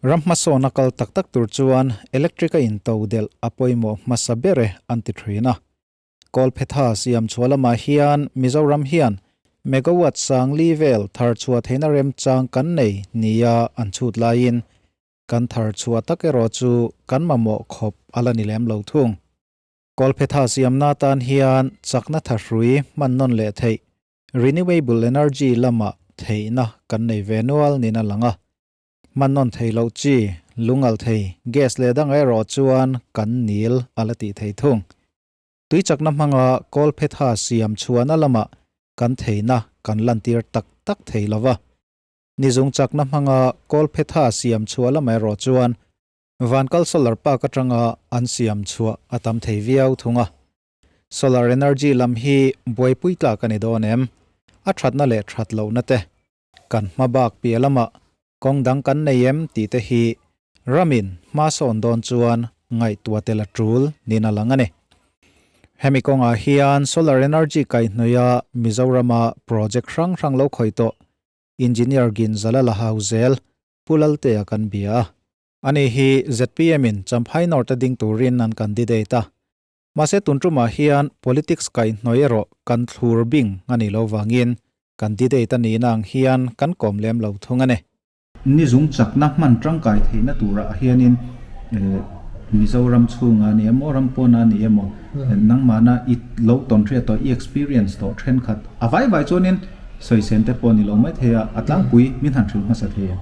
Ram hmasawn a kal tak tak tur chuan electric a into delh a pawimawh hmasa ber e an ti thin a. Kawlphetha siam chhuah lamah hian Mizoram hian megawatt sang li vel thar chhuah theihna remchang kan nei nia an chhut laiin kan thar chhuah tak erawh chu kan mamawh khawp a la ni lem lo thung. Kawlphetha siamna atan hian chakna thahrui hman nawn leh theih renewable energy lamah theihna kan nei ve nual niin a lang a. Hman nawn thei loh chi, lungal thei, gas leh dang erawh chuan kan nil a la tih thei thung. Tui chakna hmanga kawlphetha siam chhuahna lamah kan theihna kan lantir tak tak thei lo va. Nizung chakna hmanga kawlphetha siam chhuah lamah erawh chuan Vankal Solar Park atanga an siam chhuah a tam thei viau thung a. Solar energy lam hi buaipui tlak a ni dawn em? A thatna leh that lohna te Kan hma bak piah lamah kawng dang kan nei em tih te hi ramin hma sawn dawn chuan ngaihtuah tel a tul niin a lang a ni. Hemi kawngah hian solar energy kaihhnawih a Mizorama project hrang hrang lo khawih tawh Engineer Ginzala la hau zel Pu Laltea kan bia a. Ani hi zpm in Champhai North a ding turin an candidate a. Mahse tun tumah hian politics kaihhnawih erawh kan thlur bing a nih loh vangin candidate a nihna ang hian kan kawm lem lo thung a ni. Ni zung chakna hman tangkai theihna turah hianin Mizoram chhunga a ni emaw, ram pawna a ni emaw, nangmahna i lo tawn hriat tawh, i experience tawh thenkhat a vai vai chuanin sawisên te pawh a ni lo mai thei a, a tlangpui min han hrilh hmasa thei a.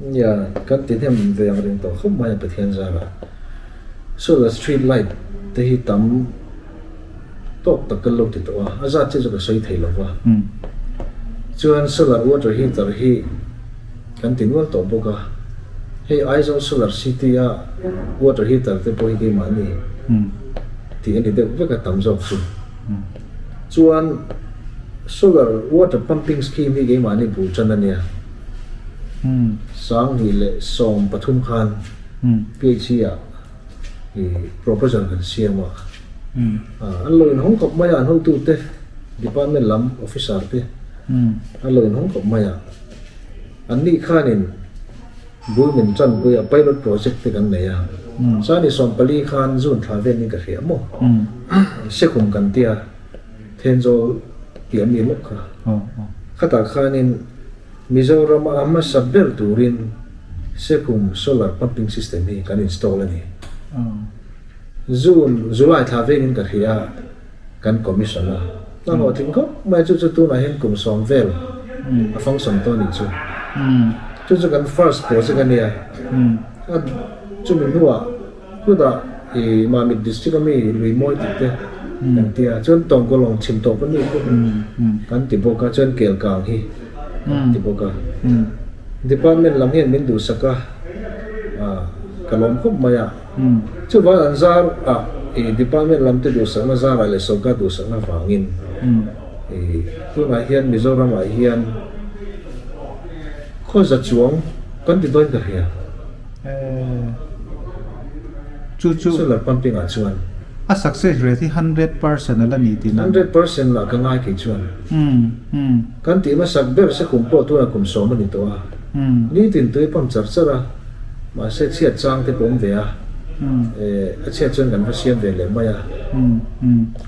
Nia, kan ti hnem ve ang reng tawh khawp mai a Pathian zarah. Solar street light te hi tam tawk tak kan lo ti tawh a, a zat chiah chu ka sawi thei lo va. Chuan solar water heater hi kan ti nual tawh bawk a, hei Aizawl solar city a water heater te pawh hi keimahni tih a ni deuh vek a tam zawk chu. Chuan solar water pumping scheme hi keimahni bul tan a nia, 2013 khan. PHC ah i proposal kan siam a, an lo inhawng khawp mai a, an hotute department lam officer te an lo inhawng khawp mai a, an nih khanin bul min tanpui a pilot project te kan nei a, chuan i 14 khan June thla vel in ka hria maw, Sekhum kan tia Thenzawl tih a mi lawk kha, khatah khanin Mizoram a hmasa ber turin Sekhum Solar Pumping System hi kan install a ni. June, July thla vengin ka hria a, kan commission a. A hlawhtling khawp mai chu chu tunah hian kum 10 vel a function tawh a nih chu. Chu chu kan first project a nia. A chumi hnuah chutah i Mamit District a mi Luimawi tih te kan ti a, chuan Tawngkawlawng chhim tawp a mi pawh kan ti bawk a, chuan Kelkang hi kan ti bawk a. Department lam hian min duhsak a, ka lawm khawp mai a. Chuvang an zar ah i department lam te duhsakna zarah leh sorkar duhsakna vangin i tunah hian Mizoram ah hian khawza chuang kan ti dawn ka hria. Chu chu Solar pumping ah chuan. A success rate hi 100% a la ni tihna. 100% lah ka ngai kei chuan. Kan tih hmasak ber se kum pawh tunah kum 10 a ni tawh a. Nitin tui pump char char a, mahse chhiat chang te pawh awm ve a. A chhiat chuan kan va siam ve leh mai a.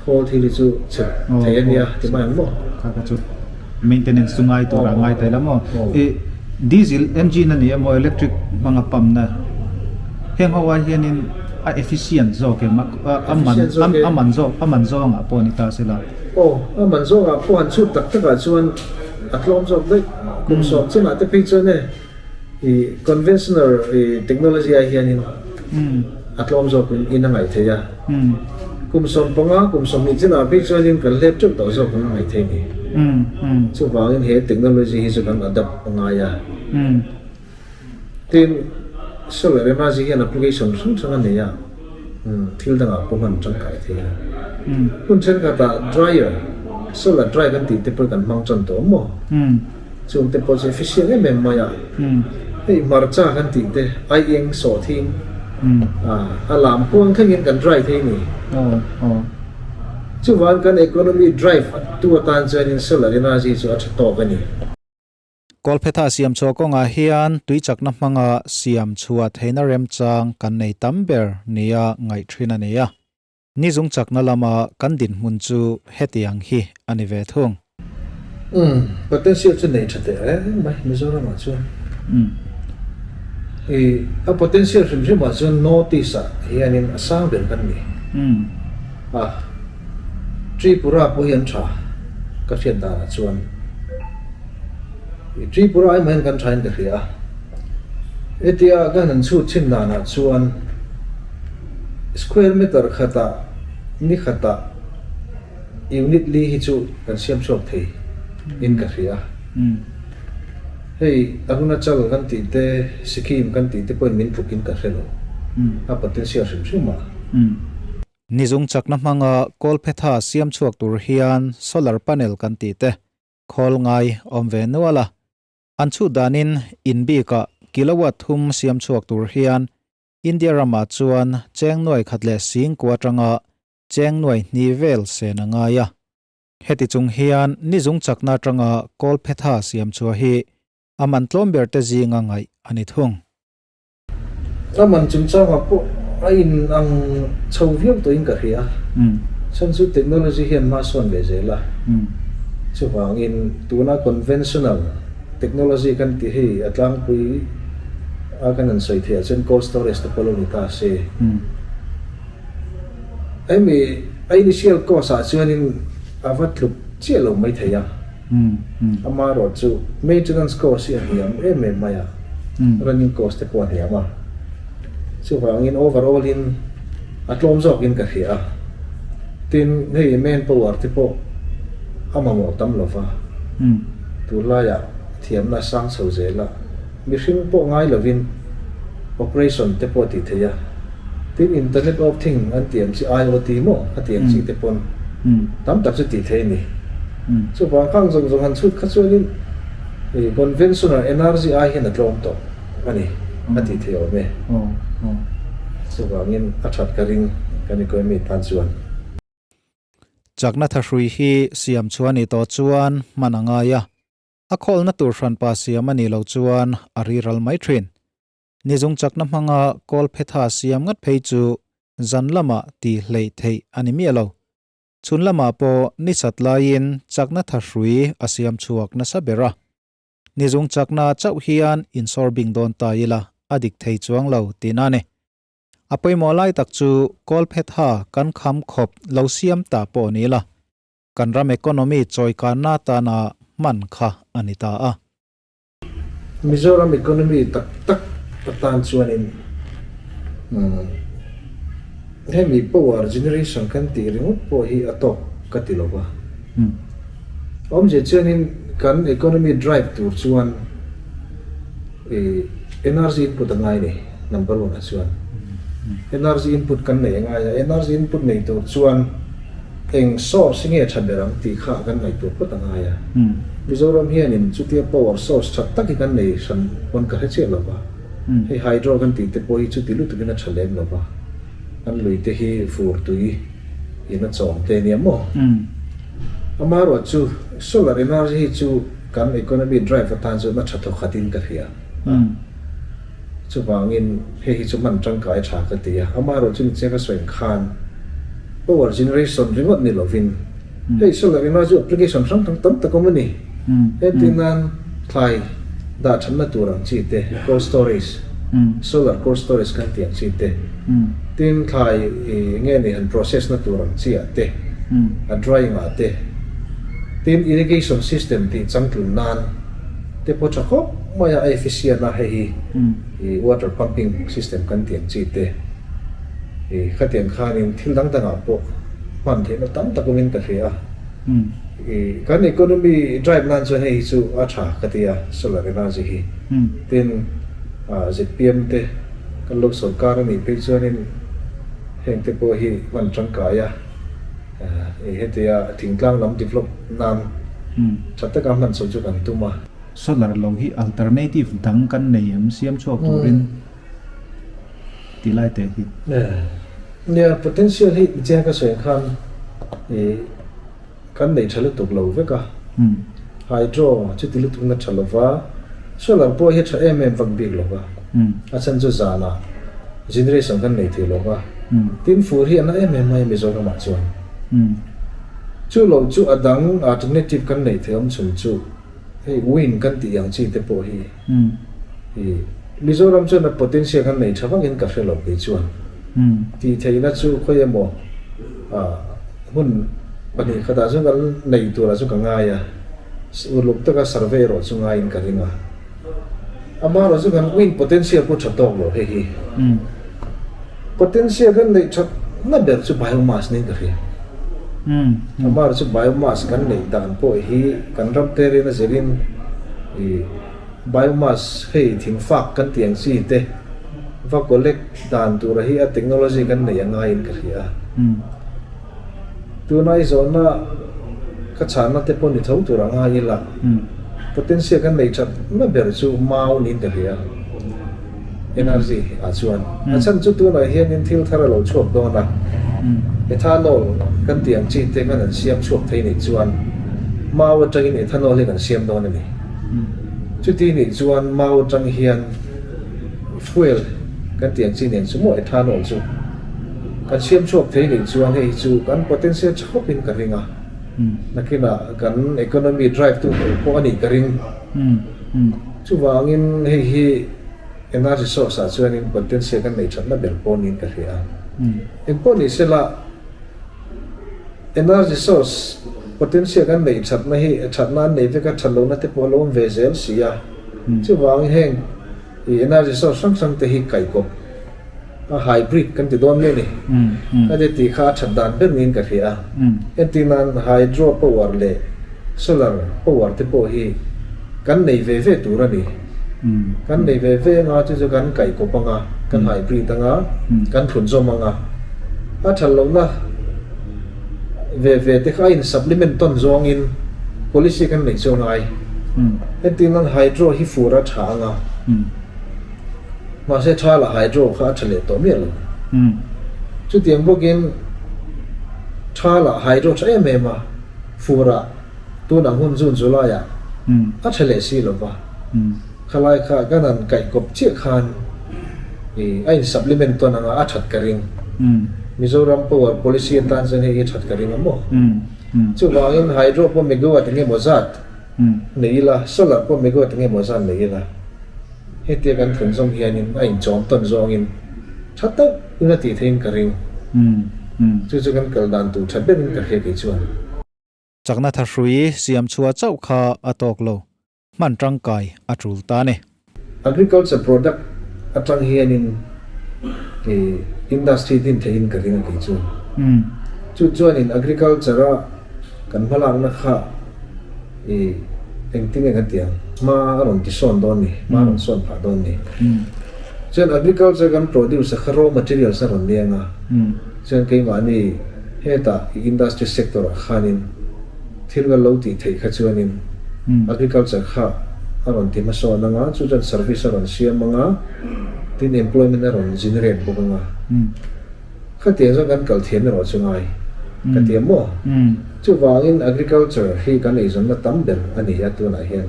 Khawl thil hi chu chhe thei a nia ti mai ang maw? Kha kha chu maintenance chu ngai tur a ngai thei la maw? I diesel engine a ni emaw electric hmanga pump na heng ho ah hianin a efficient zawk em a man a man zawk a man zawngah pawh a ni ta sela. Aw a man zawngah pawh han chhut tak takah chuan a tlawm zawk daih. Kum 10 chinah te phei chuan e i conventional i technology ah hianin a tlawm zawkin in a ngaih theih a. Kum 15, kum 20 chinah phei chuanin kan hlep teuh tawh zawk ang a ngaih theih ni. Chuvangin he technology hi chu kan adapt a ngai a. Tin, solar energy hian application hrang hrang a nei a, thil dangah pawh hman tangkai thei a. Hun thenkhatah dryer, solar dry kan tih te pawh kan hmang tan tawh maw? Chung te pawh chu efficient em em mai a. Hei hmarcha kan tih te, aieng, sawhthing, a lam huang thlengin kan dry thei ni. Chuvang kan economy drive tu atan chuanin solar energy chu a tha tawk a ni. Kawlphetha siam chhuah kawngah hian tui chakna hmanga siam chhuah theihna remchang kan nei tam ber nia ngaih thin a ni a. Ni zung chakna lama kan dinhmun chu hetiang hi a ni ve thung. Umm, potential chu nei tha teh reng mai Mizoramah chuan. I a potential hrim hrimah chuan North East ah hianin a sang ber kan ni. A, Tripura pawh hi an tha ka hriat danah chuan. I Tripura emaw hian kan tha in ka hria a. Hetia ka han chhut chhin danah chuan square meter khatah ni khatah unit li hi chu kan siam chhuak thei in ka hria. Hei Arunachal kan tih te, Sikkim kan tih te pawhin min tluk in ka hre lo. A potential hrim hrim a. Nizung chakna hmanga kawlphetha siam chhuak tur hian solar panel kan tih te khawl ngai awm ve nual a. An chhut danin in bikah kilowatt thum siam chhuak tur hian India ramah chuan cheng nuai khat leh sing kua atanga cheng nuai hnih vel sen a ngai a. Heti chung hian nizung chakna atanga kawlphetha siam chhuah hi a man tlawm ber te zinga ngaih a ni thung. A man chungchangah pawh a in ang chho viau tawhin ka hria. Chhan chu technology hian hma sawn ve zel a. Chuvangin tuna conventional technology kan tih hei a tlangpui a kan han sawi theih ah chuan cold storage te pawh lo ni ta se. Hemi a initial cost ah chuanin a va tluk chiah lo mai thei a. Amaherawh chu maintenance cost hi a hniam em em mai a, running cost te pawh a hniam a. Chuvangin overall in a tlawm zawkin ka hria a. Tin, hei manpower te pawh a mamawh tam lo va, tunlaiah thiamna a sang chho zel a, mihring pawh ngai lovin operation te pawh a tih theih a. Tin, internet of thing an tih ang chi IOT maw a tih ang chi te pawn tam tak chu tih theih a ni. Chuvang khang zawng zawng han chhut kha chuanin conventional energy ai hian a tlawm tawh a ni a tih theih awm e. Chuvangin a that ka ring kan economy tan chuan. Chakna thahrui hi siam chhuah a nih tawh chuan hman a ngai a, a khawlna tur hranpa siam a nih loh chuan a riral mai thin. Nizung chakna hmanga kawlphetha siam ngat phei chu zan lamah ti hleih theih a ni miah lo. Chhun lamah pawh ni sat laiin chakna thahrui a siam chhuak nasa ber a. Nizung chakna chauh hian insawr bing dawn ta ila a dik thei chuang lo tihna a ni. A pawimawh lai tak chu kawlphetha kan kham khawp lo siam ta pawh ni ila kan ram economy chawikanna atana hman kha a ni ta a. Mizoram economy tak tak atan chuanin hemi power generation kan tih ringawt pawh hi a tawk ka ti lo va. Awmzia chuanin kan economy drive tur chuan energy input a ngai a ni, number one ah chuan. Energy input kan nei a ngai a, energy input nei tur chuan Eng source hi nge tha ber ang tih kha kan ngaihtuah phawt a ngai a. Mizoram hianin chutia power source tha tak hi kan nei hran pawn ka hre chiah lo va. Hei hydro kan tih te pawh hi chuti lutukin a tha lem lo va. Kan lui te hi fur tui in a chawm te nia maw? Amaherawh chu solar energy hi chu kan economy drive atan chuan a tha thawk khatin ka hria a. Chuvangin hei hi chu hman tangkai tha ka ti a, amaherawh chu nichiang ka sawi ang khan power generation ringawt ni lovin hei solar energy application hrang hrang tam tak awm a ni. Entir nan thlai dah thatna tur ang chi te, cold storage, solar cold storage kan tih ang chi te, tin thlai nge ni han process na tur ang chi ah te, a drying ah te, tin irrigation system tih changtlun nan te pawh tha khawp mai a, a efficient a hei hi ih water pumping system kan tih ang chi te ih khatiang khanin thil dang dangah pawh hman theihna tam tak awmin ka hria a, ih kan economy drive nan chuan hei hi chu a tha ka ti a solar energy hi tin ah zpm te kan lo sawrkar a nih phei chuanin heng te pawh hi hman tangkai a. Hetia thingtlang lam develop nan tha taka hman chho chu kan tum a. Solar lo hi alternative dang kan nei em siam chhuak turin ti lai teh hi. Nia, potential hi chiang ka sawi ang khan kan nei tha lutuk lo vek a. Hydro chuti lutuk na tha lova. Solar pawh hi a tha em em vak bik lo va, a chhan chu zanah generation kan nei thei lo va, tin fur hi a na em em mai a Mizoramah chuan. Chu lo chu a dang alternative kan neih theih awm chhun chu hei wind kan tih ang chi te pawh hi i Mizoram chuan a potential kan nei tha vakin ka hre lo kei chuan. Tih theihna chu khawi emaw hmun pahnih khatah chuan kan nei turah chu ka ngai a, uluk taka survey erawh chu ngaiin ka ring a. Amaherawh chu kan wind potential pawh tha tawk lo hei hi. Potential kan neih that na ber chu biomass niin ka hria. Amaherawh chu biomass kan neih dan pawh hi kan ram te rian a zirin ih biomass hei thingfak kan tih ang chi te va collect dan tura hi a technology kan neih a ngaiin ka hria. Tuna i zawhna ka chhanna te pawh ni tho tur a ngai ila, potential kan neih that na ber chu mau niin ka hria energy ah chuan. A chhan chu tunah hianin thil thar a lo chhuak dawn a, ethanol kan tih ang chi te khan an siam chhuak thei nih chuan mau atangin ethanol hi kan siam dawn a ni. Chuti nih chuan mau atang hian fuel kan tih ang chi nen chu maw ethanol chu. Kan siam chhuak thei nih chuan hei hi chu kan potential tha khawpin ka ring a, nakinah kan economy drive tu tur pawh a nih ka ring. Chuvangin hei hi energy source ah chuanin potential kan neih thatna ber pawh niin ka hria a. Engpawh ni sela energy source potential kan neih thatna hi thatna an nei vek a, that lohna te pawh a lo awm ve zel si a. Chuvangin heng energy source hrang hrang te hi kaihkawp a hybrid kan ti dawn mai a ni. Ka ti tih kha a that dan ber niin ka hria a. Entir nan hydro power leh solar power te pawh hi kan nei ve ve tur a ni. Kan nei ve ve anga chu chu kan kaih kawp anga, kan hybrid anga, kan thlun zawm anga. A that lohna ve ve te kha a in supplement tawn zawngin policy kan neih chu a ngai. Entir nan hydro hi fur a tha anga. Mahse tha la hydro kha a tha leh tawh miah lo. Chutiang bawkin tha la hydro tha em em a, furah tunah hmun June July ah a tha leh si lo va. Khalai kha kan han kaih kawp chiah khan i a in supplement tawn anga a that ka ring. Mizoram power policy atan chuan hei hi a that ka ring a maw. Chuvangin hydro pawh megawatt eng emaw zat nei ila, solar pawh megawatt eng emaw zat nei ila. Hetia kan thun zawng hianin a inchawm tawn zawngin tha tak in a tih theihin ka ring. Chu chu kan kal dan tur tha berin ka hria kei chuan. Chakna thahrui siam chhuah chauh kha a tawk lo, hman tangkai a tul ta a ni. Agriculture product atang hianin industry din theihin ka ring a kei chuan. Chu chuanin agriculture a kan hmalakna kha I engtin nge kan tih ang? Hma a rawn ti sawn dawn ni, hma a rawn sawn phah dawn ni. Chuan agriculture kan produce a kha raw materials a rawn niang a, chuan keimahni hetah i industry sector ah khanin thil kan lo tih theih kha chuanin agriculture kha a rawn ti hmasawn anga, chu chuan service a rawn siam anga, tin employment a rawn generate bawk anga. Khatiang chuan kan kal thiam erawh chu ngai ka ti a maw? Chuvangin agriculture hi kan eizawnna tam ber a ni a tunah hian.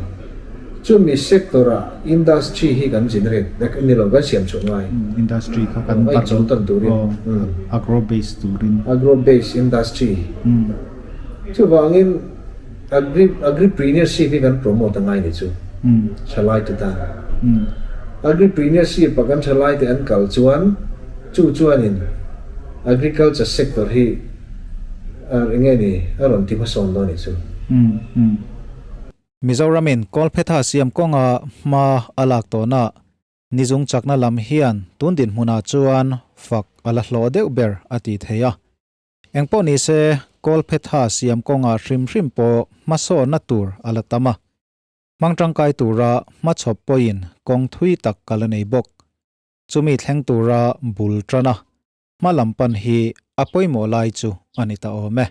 Chumi sector-ah industry hi kan generate ni lo, kan siam chhuah ngai. Industry kha kan a inchawm tawn turin. Agro base turin. Agro base industry. Chuvangin agri agripreneurship hi kan promote a ngai ni chu thalai te tan. Agripreneurship-a kan thalai te an kal chuan. Chu chuanin agriculture sector hi eng nge ni a rawn ti hmasawn dawn nih chu. Mizoramin Kawlphetha siam kawnga hma a lak tawhna nizung chakna lam hian tun dinhmunah chuan fak a la hlawh deuh ber a ti thei a. Engpawh nise Kawlphetha siam kawnga hrim hrim pawh hmasawnna tur a la tam a. Hmang tangkai tura hmachhawp pawhin kawng thui tak ka la nei bawk. Chumi thleng tura bul tan a, hma lam pan hi a pawimawh lai chu a ni ta awm e.